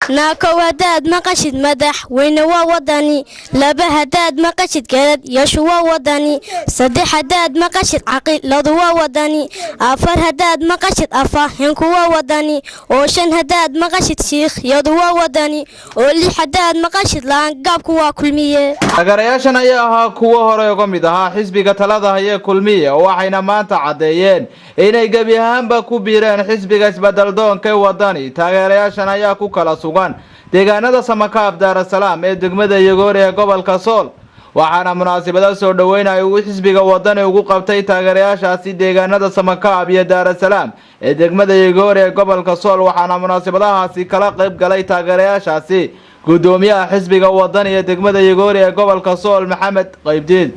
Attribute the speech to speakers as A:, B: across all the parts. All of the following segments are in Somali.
A: Naakow haddaad maqashid, madax weyne waa Wadani. Laba haddaad maqashid, garad yeeshu waa Wadani. Saddex haddaad maqashid, caqiladu waa Wadani. Afar haddaad maqashid, afaheenku waa Wadani. Oo shan haddaad maqashid, shiikhyadu waa Wadani. Oo lix haddaad maqashid, laangaabku waa Kulmiye.
B: Taageerayaashan ayaa ahaa kuwo hore uga mid ahaa xisbiga talada haya Kulmiye, waxayna maanta caddeeyeen inay gebi ahaanba ku biireen xisbiga isbedeldoonka ee Wadani. Taageerayaashan ayaa ku kala sugan deegaanada Samakaab, Daarasalaam ee degmada Yagoori ee gobolka Sool, waxaana munaasabada soo dhoweynaya uu xisbiga Wadani ugu qabtay taageerayaashaasi deegaanada Samakaab iyo Daarasalaam ee degmada Yagoori ee gobolka Sool. Waxaana munaasabadahaasi kala qayb galay taageerayaashaasi gudoomiyaha xisbiga Wadani ee degmada Yagoori ee gobolka Sool, Maxamed Qaybdiid.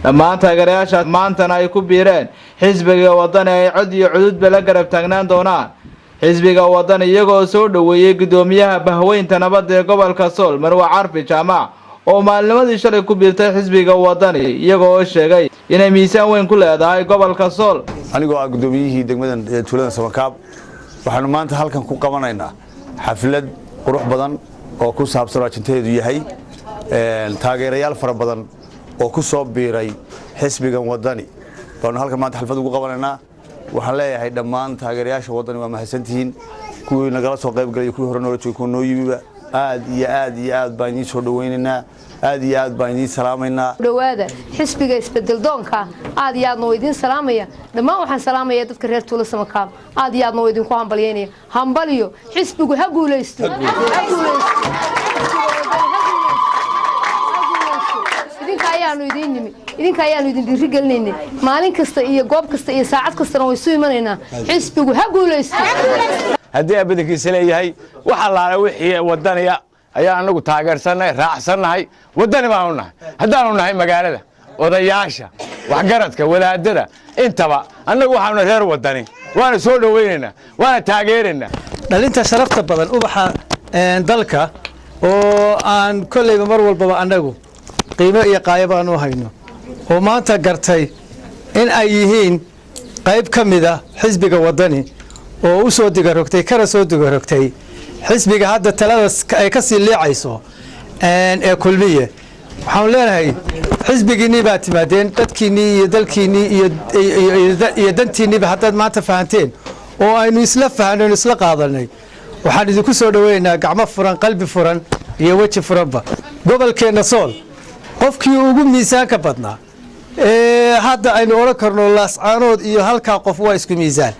B: Dhammaan taageerayaashaas maantana ay ku biireen xisbiga Wadani ay cod iyo cududba la garab taagnaan doonaan xisbiga Wadani, iyagoo soo dhoweeyey gudoomiyaha bahweynta nabadda ee gobolka Sool, Marwe Carfi Jaamac, oo maalnimadii shalay ku biirtay xisbiga Wadani, iyagoo oo sheegay inay miisaan weyn ku leedahay gobolka Sool.
C: Anigoo ah gudoomiyihii degmadan tuulada Samakaab, waxaanu maanta halkan ku qabanaynaa xaflad qurux badan oo ku saabsan oo ajantaheedu yahay taageerayaal fara badan oo ku soo biiray xisbigan Wadani baanu halkan maanta xaflad ugu qabanaynaa. Waxaan leeyahay dhammaan taageerayaasha Wadani, waa mahadsantihiin. Kuwii nagala soo qayb galay, kuwii hore noola joogay, kuwa noo yimiba, aad iyo aad iyo aad baan idiin soo dhawaynaynaa, aad iyo aad baan idiin salaamaynaa.
D: Dhawaada xisbiga isbedeldoonka, aad iyo aadna waa idiin salaamaya. Dhammaan waxaan salaamaya dadka reer tuulo Samakaab, aad iyo aadna waa idinku hambalyaynaya. Hambaliyo, xisbigu ha guulaysto, ha guulaysto. Idinka ayaanu idiin nimi, idinka ayaanu idin dhiiri gelinaynay. Maalin kasta iyo goob kasta iyo saacad kastana way isu imanaynaa. Xisbigu ha guulaysto.
E: Haddii aa badankiisa leeyahay, wax allaale wixii Wadaniya ayaa anagu taageersannahay, raacsannahay, Wadani baanu nahay. Haddaanu nahay magaalada, odayaasha, waxgaradka, wadaadada, intaba annagu waxaanu reer Wadani, waana soo dhowaynaynaa, waana taageeraynaa.
F: Dhalinta sharafta badan, ubaxa dalka, oo aan kolleyba mar walbaba annagu qiimo iyo qaayo badan u hayno, oo maanta gartay in ay yihiin qayb ka mida xisbiga Wadani, oo u soo digarogtay, kana soo digarogtay xisbiga hadda talada ay ka sii liicayso ee Kulmiye, waxaanu leenahay xisbigiinnii baa timaadeen. Dadkiinnii iyo dalkiinnii iyo dantiinniiba haddaad maanta fahanteen oo aynu isla fahanay, aynu isla qaadanay, waxaan idinku soo dhoweynaynaa gacmo furan, qalbi furan iyo weji furanba. Gobolkeenna Sool qofkii ugu miisaanka badnaa ee hadda aynu odhan karno Laascaanood iyo halkaa qof waa isku miisaan,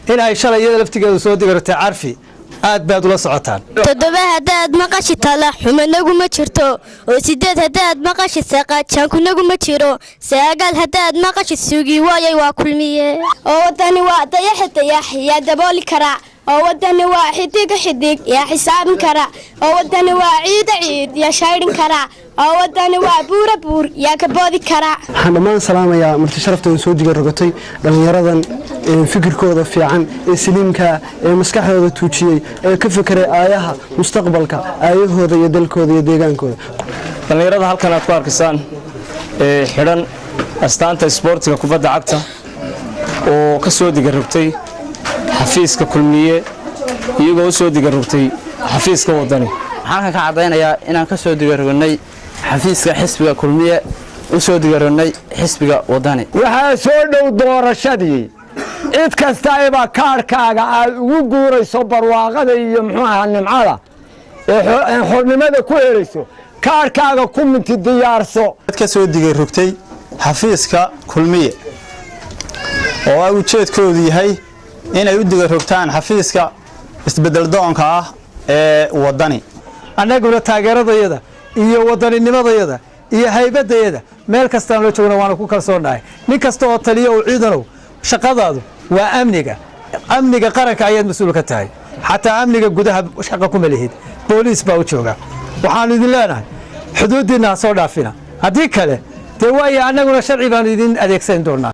F: in ay shalay iyada laftigeedu soo digartay, Carfi, aad baad ula socotaan.
A: Toddoba haddaad maqashid, tala xumanagu ma jirto. Oo sideed haddaad maqashid, saqajaankunagu ma jiro. Sagaal haddaad maqashid, sugi waayay waa Kulmiye.
G: Oo Wadani waa dayaxa, dayax yaa dabooli karaa? Oo Wadani waa xidiga, xidig yaa xisaabin kara? Oo Wadani waa ciida, ciid yaa shaydhin karaa? Oo Wadani waa buura, buur yaa ka boodi karaa?
H: Waxaan dhammaan salaamayaa marti sharaftan soo diga rogatay, dhallinyaradan fikirkooda fiican ee saliimka ee maskaxdooda tuujiyey, ee ka fekeray aayaha mustaqbalka, aayahooda iyo dalkooda iyo deegaankooda.
I: Dhallinyarada halkan aad ku arkaysaan ee xidhan astaanta isboortiga kubadda cagta, oo ka soo digarogtay xafiiska Kulmiye, iyagoo u soo digarogtay xafiiska Wadani.
J: Waxaan halkan ka caddaynayaa inaan ka soo digarognay xafiiska xisbiga Kulmiye, u soo digarognay xisbiga Wadani.
K: Waxaa soo dhow doorashadii. Cid kastaba kaadhkaaga aad ugu guurayso barwaaqada iyo muxuu ahaa nimcada ee xornimada ku helayso, kaadhkaaga ku minti diyaarso.
L: Ka soo digay rogtay xafiiska Kulmiye, oo ay ujeedkoodu yahay inay u diga rogtaan xafiiska isbedeldoonka ah ee Wadani.
F: Annaguna taageeradayada iyo waddaninimadayada iyo haybadayada meel kastaan la joogna waanu ku kalsoonnahay. Nin kasta oo taliya oo ciidanow, shaqadaadu waa amniga, amniga qaranka ayaad mas-uul ka tahay. Xataa amniga gudaha shaqa kuma lihid, booliis baa u jooga. Waxaanu idin leenahay, xuduuddiinna ha soo dhaafina. Haddii kale dee waayo, annaguna sharci baanu idin adeegsan doonaa.